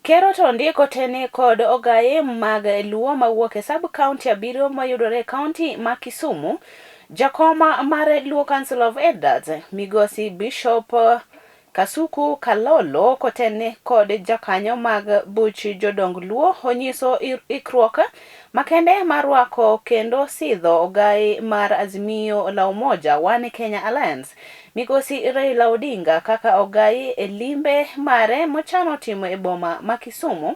Ker Otondi kotene kod ogaye mag Luo mawuok e sub county 7 mayudore e kaunti ma Kisumu, jakom mar Luo Council of Elders Migosi Bishop Kasuku Kalolo kotene kod jokanyo mag buch jodong Luo onyiso ikruok makende mar rwako kendo sidho ogai mar Azimio la Umoja One Kenya Alliance Migosi Raila Odinga kaka ogai e limbe mare mochano timo e boma ma Kisumu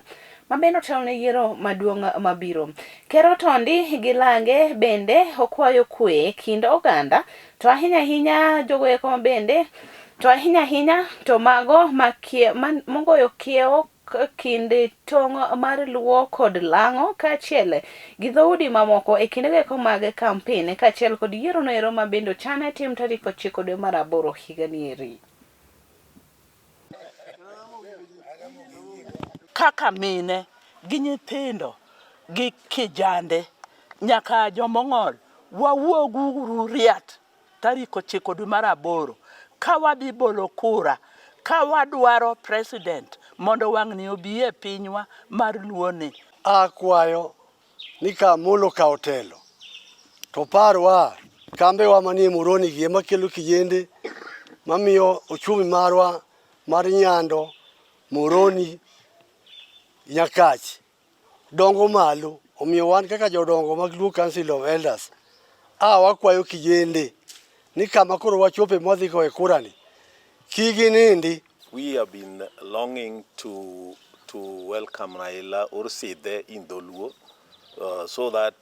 mabende otelo ne yiero maduong' mabiro. Ker Otondi gi lange bende okwayo kwe kind oganda to ahinya ahinya jogo eko mabende to ahinya ahinya to mago mogoyo kiewo kind tong' mar Luo kod Lang'o kaachiel gi dhoudi mamoko e kindego eko mag kampen kaachiel kod yiero noero ma bende ochan tim tarik 9 dwe mar 8 higani eri. Kaka mine gi nyithindo gi kijande nyaka jomong'ol wawuog uru riat tarik 9 dwe mar 8 ka wadhi bolo kura ka wadwaro president mondo wang'ni obi e pinywa mar Luo ni. Akwayo ni ka Amolo okawo telo to parwa kambewa manie Muhoroni gi ema kelo kijende mamiyo ochumi marwa mar Nyando, Muhoroni, Nyakach dongo malo. Omiyo wan kaka jodongo mag Luo Council of Elders a wakwayo kijende ni kama koro wachope mwadhi goye kura ni kik ginindi. We have been longing to welcome Raila or Sidhe in Dholuo so that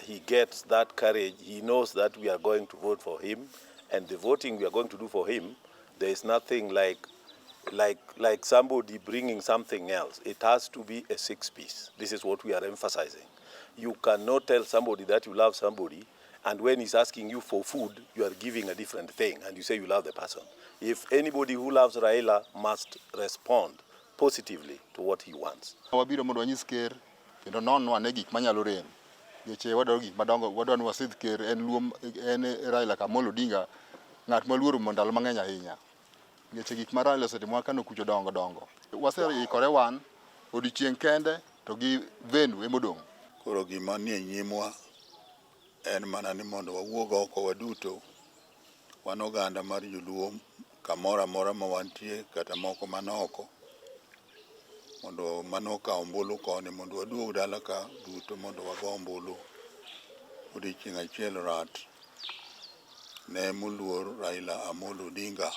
he gets that courage. He knows that we are going to vote for him, and the voting we are going to do for him, there is nothing like somebody bringing something else. It has to be a six piece. This is what we are emphasizing. You cannot tell somebody that you love somebody, and when he's asking you for food, you are giving a different thing, and you say you love the person. If anybody who loves Raila must respond positively to what he wants. Wabiro mondo wanyis ker kendo nonwa ane gik manyalo rem. Nikech wadwaro gik madongo, wadwaro ni wasidh ker en Luo en Raila Amolo Odinga ng'at maluoro ndalo mang'eny ahinya. Nikech gik ma Raila osetimo kano kucho dongo dongo. Waseikore wan odiochieng' kende to gi venue emodong'. Koro gima nie nyimwa en mana ni mondo wawuog oko waduto wan oganda mar joluo kamoro amora ma wantie kata moko man oko mondo mano okawo ombulu koni mondo waduog dala ka duto mondo wago ombulu odiochieng' achiel rat ne moluor Raila Amolo Odinga.